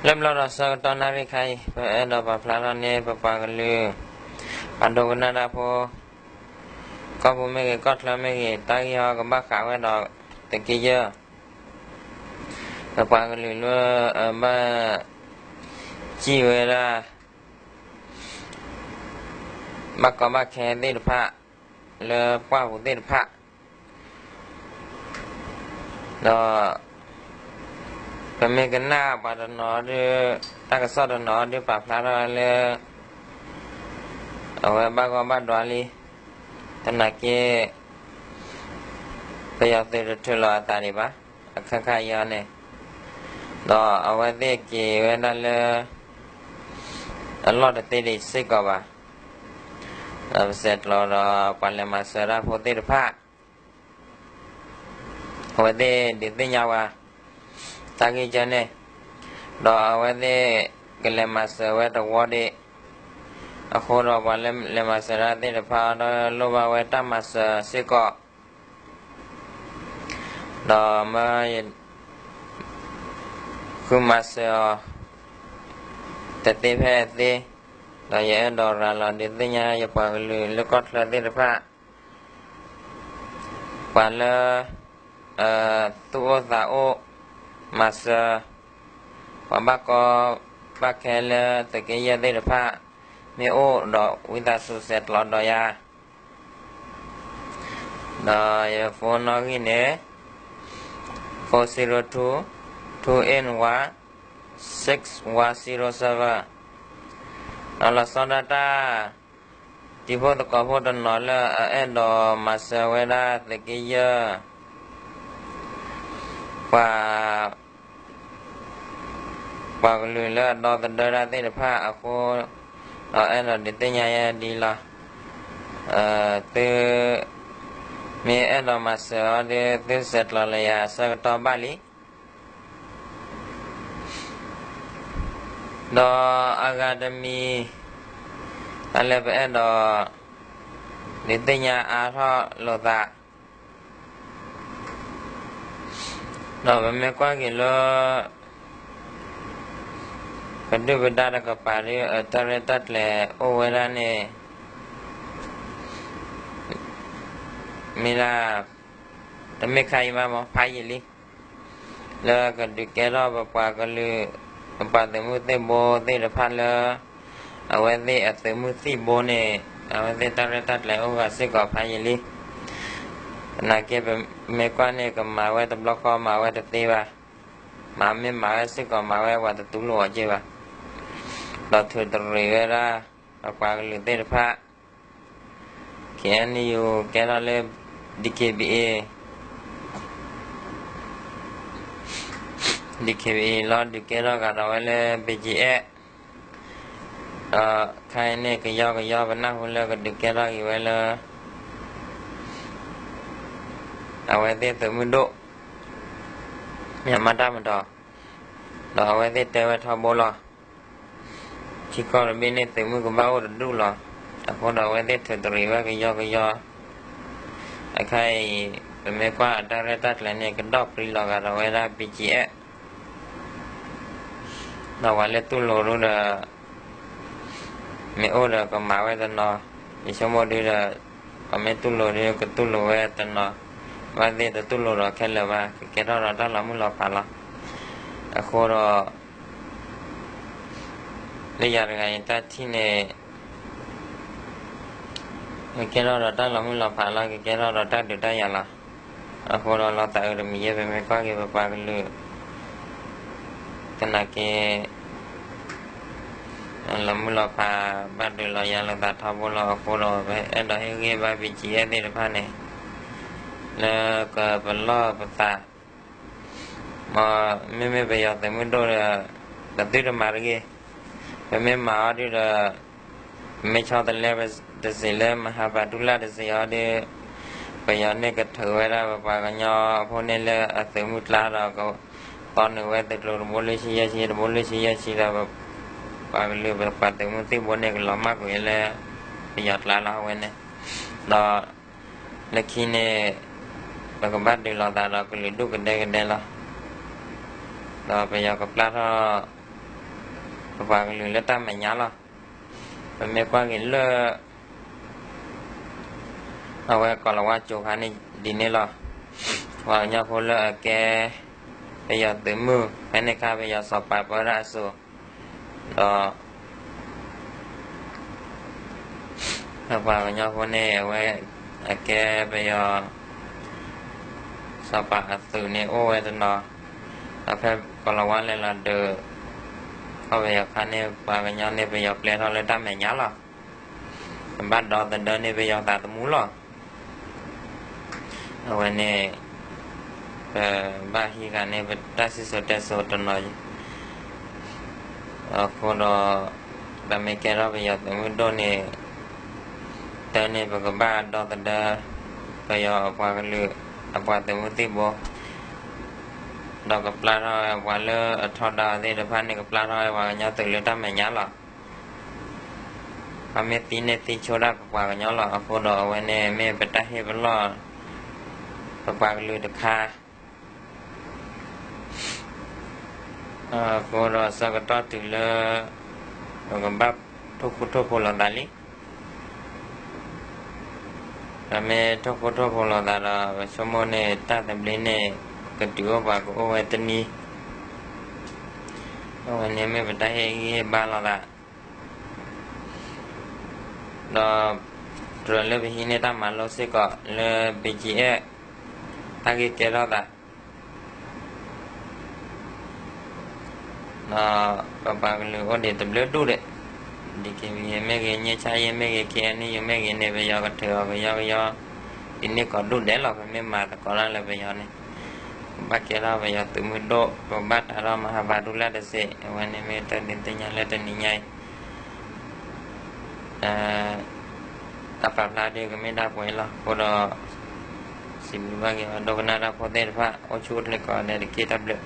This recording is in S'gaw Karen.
လၢဘျီဒီးဆၢကတီၢ်နၣ်ရံၣ်ခါအံၤ ပအဲၣ်ဒိးပာ်ဖျါထီၣ်န့ၢ်ပပှၤကလုာ် ပှၤဒိကနၣ်တၢ်ဖိ ကီၢ်ပူၤမ့ၢ်ဂ့ၤ ကီၢ်ချၢမ့ၢ်ဂ့ၤ တၢ်ဂ့ၢ်ဟီကဘၣ်ဃးဝဲဒီး သုးက့ယဲၢ် ပပှၤကလုာ်လၢအဘၣ် စံၣ်ဝဲဒၣ် ဘၣ်ကီဘၣ်ခဲသ့ၣ်တဖၣ် လၢပှၢ်ပူၤသ့ၣ်တဖၣ် ဒီး ပမ့ၢ်ကနၣ်ပှၤတနီၤဒီး တၢ်ကစီၣ်တနီၤဒီးပာ်ဖျါထီၣ်လၢ အဝဲဘၣ်ဂီၢ်ဘၣ်ဒွးလံ, သနာ်က့ ပယီၤသုးတထုးလီၤအသးဒံးဘၣ်, အခါခါအံၤအီၤန့ၣ်, ဒီးအဝဲသ့ၣ်က့ၤဝဲဒၣ်လၢ အလီၢ်တသ့ဒံးစ့ၢ်ကီးဘၣ်, ဒီးပဆဲးကျိးဒီးပှၤလဲၤမၤစၢၤတၢ်ဖိသ့ၣ်တဖၣ် အဝဲသ့ၣ်ဒုးသ့ၣ်ညါဝဲ တၢ်ဂ့ၢ်ကဲန့ၣ်, ဒီးအဝဲသ့ၣ်ကလဲၤမၤစၢၤဝဲတဝီဒံး, အဃိဒီးပှၤလၢလဲၤမၤစၢၤတၢ်သ့ၣ်တဖၣ်ဒီးလိၣ်ဘၣ်ဝဲတၢ်မၤစၢၤစ့ၢ်ကီး, ဒီးမၢယ ဃုမၤစၢၤအီၤ တသ့ဖဲအသ့, ဒီးယအဲၣ်ဒိးရၤလီၤဒုးသ့ၣ်ညါယပှၤကလုာ်လၢကီၢ်ချၢသ့ၣ်တဖၣ် ပှၤလၢ သူၣ်အိၣ်သးအိၣ် မၤစၢၤ ပှၤဘၣ်ကီဘၣ်ခဲလၢသုးက့ယဲၢ်သ့ၣ်တဖၣ် မ့ၢ်အိၣ်ဒီးဝံသးစူၤဆဲးကျိးဒီးယၤ ဒီးယ phone နီၣ်ဂံၢ်န့ၣ် four zero two, two eight one, six one zero seven, ဒီးလီၤဆီဒၣ်တၢ် တံၤဖိသကိးဖိတနီၤလၢအအဲၣ်ဒိးမၤစၢၤဝဲဒၣ်သုးက့ယဲၢ် ပှၤ ပှၤကလုာ်လၢအဒီသဒၢတၢ်သ့ၣ်တဖၣ်အဃိ, ဒီးအဲၣ်ဒိးဒုးသ့ၣ်ညါယဲဒ်လီၤ. သု မ့ၢ်အဲၣ်ဒိးမၤစၢၤအီၤဒီး သုဆဲးကျိးလၢယၤအဆၢကတီၢ်ဘၣ်လံ. ဒီးအဂၤတမံၤ တၢ်လၢပအဲၣ်ဒိး ဒုးသ့ၣ်ညါအါထီၣ်လိာ်သး ဒီးပမ့ၢ်ကွၢ်က့ၤလၢ ပဒုၣ်ပဒါတကပၤဒီး အတၢ်ရဲၣ်တၢ်ကျဲၤအိၣ်ဝဲဒၣ်န့ၣ် မ့ၢ်ဒၣ် တမ့ၢ်ခါအံၤမးမ့ၢ် ဖးယံာ်လံ လၢကဒုးကဲထီၣ်ပပှၤကလုာ် ပပှၤသုးမုၢ်သံၣ်ဘိသ့ၣ်တဖၣ်လၢ အဝဲသ့ၣ်အသုးမုၢ်သံၣ်ဘိန့ၣ် အဝဲသ့ၣ်တၢ်ရဲၣ်တၢ်ကျဲၤအိၣ်ဂၤစ့ၢ်ကီးဖးယံာ်လံ. သနာ်က့ပမ့ၢ်ကွၢ်န့ၣ် ကမၤဝဲတဘျီဃီမၤဝဲတသ့ဘၣ်. မၤမ့ၢ်မၤဝဲစ့ၢ်ကီးမၤဝဲပှၤတတူၢ်လိာ်အီၤက့ဘၣ်. ဒီးထုးတရံးဝဲဒၣ် ပပှၤကလုာ်သ့ၣ်တဖၣ် KNU ကဲထီၣ်လၢ DKBA, DKBA လီၤဒုးကဲထီၣ်ကဒီးဝဲလၢ BGF, ဒီးခဲအံၤန့ၣ် ကယီကယီပနၢ်ဟူလၢကဒုးကဲထီၣ်က့ၤဝဲလၢ အဝဲသ့ၣ်သုးမုၢ်ဒိၣ် မ့ၢ်မၤတၢ်မတီၤ, ဒီးအဝဲသ့ၣ်တဲဝဲထီဘိလီၤ. ထံကီၢ်တဘ့ၣ်န့ၣ် သုးမုၢ်ကဘၣ်အိၣ်တဒူၣ်လီၤ. အဃိဒီးအဝဲသ့ၣ်ထုးတရံးဝဲကယီကယီ, အခါအံၤ ပမ့ၢ်ကွၢ်အတၢ်ရဲၣ်တၢ်ကျဲၤန့ၣ် ကဒီၣ်ပြံလီၤဂာ်ဒီးဝဲဒၣ် BGF, ဒီးပှၤလၢတူၢ်လိာ်ဒုဒီး မ့ၢ်အိၣ်ဒီးကမၤဝဲတနီၤ, ယဆိကမိၣ်ဒုဒီး ပမ့ၢ်တူၢ်လိာ်ဒုကတူၢ်လိာ်ဝဲတနီၤ, ဘၣ်သ့ၣ်တတူၢ်လိာ်ဒီးခဲလၢာ်ဘၣ် ကကဲထီၣ်ဒီးတၢ်လီၤမုၢ်လီၤဖးလီၤ. အဃိဒီး လၢယၤတဂၤအံၤတၢ်ထံၣ်န့ၣ် ကကဲထီၣ်ဒီးတၢ်လီၤမုၢ်လီၤဖးလီၤ, ကကဲထီၣ်ဒီးတၢ်ဒုးတၢ်ယၤလီၤ. အဃိဒီးလီၤသးအုးတမံၤယဲၢ် ပမ့ၢ်ကွၢ်က့ၤပပှၤကလုာ် သနာ်က့ လီၤမုၢ်လီၤဖးဘၣ်ဒုးလီၤယၤလိာ်သးထီဘိလီၤ. အဃိဒီးပအဲၣ်ဒိးဟ့ၣ်ဂံၢ်ဘါ BGF သ့ၣ်တဖၣ်န့ၣ် လၢကပလီၢ်ပသး မ့မ့ၢ်ပယီၤသုးမုၢ်ဒိၣ်ဒီး ပသုတမၤတဂ့ၤ. ပမ့ၢ်မၤအီၤဒုဒီး ပမ့ၢ်ဆီတလဲတစ့းလၢမဟါပာ်တူၢ်လၢ်တစ့းအီၤဒီး ပယီၤန့ၣ်ကထုးဝဲဒၣ်ပပှၤကညီဖိန့ၣ်လၢအသုးမုၢ်ကျါဒီး ကတီနုာ်ဝဲသုးကျိၤတဘိလွံၢ်ဆံယဲၢ်ဆံ တဘိလွံၢ်ဆံယဲၢ်ဆံဒီး ပှၤကလုာ်ပပှၤသုးမုၢ်သံၣ်ဘိန့ၣ် ကလီၤမၢ်ကွံာ်လၢ ပယီၤကျါလီၤအဝဲန့ၣ်. ဒီး လၢခံန့ၣ် ပကဘၣ်ဒုးလိာ်သးဒီးကလုာ်ဒူၣ်ကဒဲကဒဲလီၤ. ဒီးပယီၤကပျၢ်ထီၣ် ပပှၤကလုာ်လၢတၢ်မဲာ်ညါလီၤ. ပမ့ၢ်ကွၢ်က့ၤလၢ အဝဲကီၤလၤဝါကၠိခါန့ၣ်ဒ်န့ၣ်လီၤ. ပှၤကညီဖိလၢအကဲ ပယီၤသုးမုၢ် ဖဲန့ၣ်ခါ ပယီၤစီၤပၤပၢဒၣ်အစိၤ ဒီး ပှၤကညီဖိန့ၣ် အဝဲအကဲပယီၤ စီၤပၤအသုးန့ၣ်အိၣ်ဝဲတနီၤ, ဒီးဖဲကီၤလၤဝါလဲၤလီၤဒုး ခီၣ်ပယီၤခါန့ၣ် ပှၤကညီန့ၣ် ပယီၤပျဲထီၣ်လၢတၢ်မဲာ်ညါလီၤ. ပဘၣ်ဒီသဒၢန့ၢ်ပယီၤသးသမူလီၤ. အဝဲန့ၣ် ပဘၣ်ဟံးဃာ်န့ၢ်ပတၢ်စံၣ်စိၤတဲစိၤတနီၤ အဃိဒီး ပမ့ၢ်ကဲထီၣ်ပယီၤသုးမုၢ်ဒိၣ်န့ၣ် တၢ်န့ၣ် ပကဘၣ်ဒီသဒၢ ပယီၤအပှၤကလုာ် အပှၤသုးမုၢ်သံၣ်ဘိ ဒီးကပျၢ်ထီၣ်ဝဲပှၤလၢအထီဒါသ့ၣ်တဖၣ်န့ၣ် ကပျၢ်ထီၣ်ဝဲပှၤကညီသုးလၢတၢ်မဲာ်ညါလီၤ. ပမ့ၢ်သံန့ၢ်သံဆိဒၣ်ပပှၤကညီလီၤ. အဃိဒီးအဝဲန့ၣ်မ့ၢ်ပတၢ်ဟ့ၣ်ပလီၢ် ပပှၤကလုာ်တခါ အဃိဒီးဆၢကတီၢ်တုၤလၢ ပကဘၣ်ထိၣ်ဃူထိၣ်ဖိးလိာ်သးလံ. ပမ့ၢ်ထိၣ်ဃူထိၣ်ဖိးလိာ်သးဒီး ပဆိကမိၣ်န့ၣ် တၢ်သဘျ့န့ၣ် ကတုၤအိၣ်ပှၤကအိၣ်ဝဲတနံၤ, အဝဲန့ၣ်မ့ၢ်ပတၢ်ဟ့ၣ်ဂံၢ်ဟ့ၣ်ဘါလိာ်သး ဒီး ကြၢးလၢပဟံးန့ၢ်တၢ်မၤလိစ့ၢ်ကီးလၢ ဘံကံအဲၣ် တၢ်ဂ့ၢ်ကဲထီၣ်သး ဒီးပပှၤကလုာ်အိၣ်ဒံးတဘျုးဒူၣ်ဒဲး, ဒံၣ်က့ၤဝံၤမ့ၢ်ဂ့ၤ, ငြိမ်းချမ်းရေး မ့ၢ်ဂ့ၤ, ခ့ၣ်အဲၣ်ယူၣ် မ့ၢ်ဂ့ၤန့ၣ် ပယီၤကထုးအီၤကယီကယီ ဒ်န့ၣ်ကိးဒူၣ်ဒဲးလီၤ. ပမ့ၢ်မၤသကိးတၢ်လၢပယီၤန့ၣ် ပဘၣ်ကဲထီၣ်ပယီၤသုးမုၢ်ဒိၣ်, ပဘၣ်တၢ်ထီၣ်မၤဟးဘၣ်ဒူလၢ်တစ့း, အဝဲန့ၣ်မ့ၢ်တၢ်ဒုးသ့ၣ်ညါလၢတနံၤညါအံၤ တၢ်ပာ်ဖျါဒ်ကမ့ၢ်ဒၣ်ပှဲၤအံၤလီၤ. အဃိဒီး စံးဘျုးဘၣ်က့ၤပှၤဒိကနၣ်တၢ်ဖိသ့ၣ်တဖၣ် အိၣ်ဆူၣ်အိၣ်ချ့ကိးဂၤဒဲးတက့ၢ်. တၢ်ဘျုး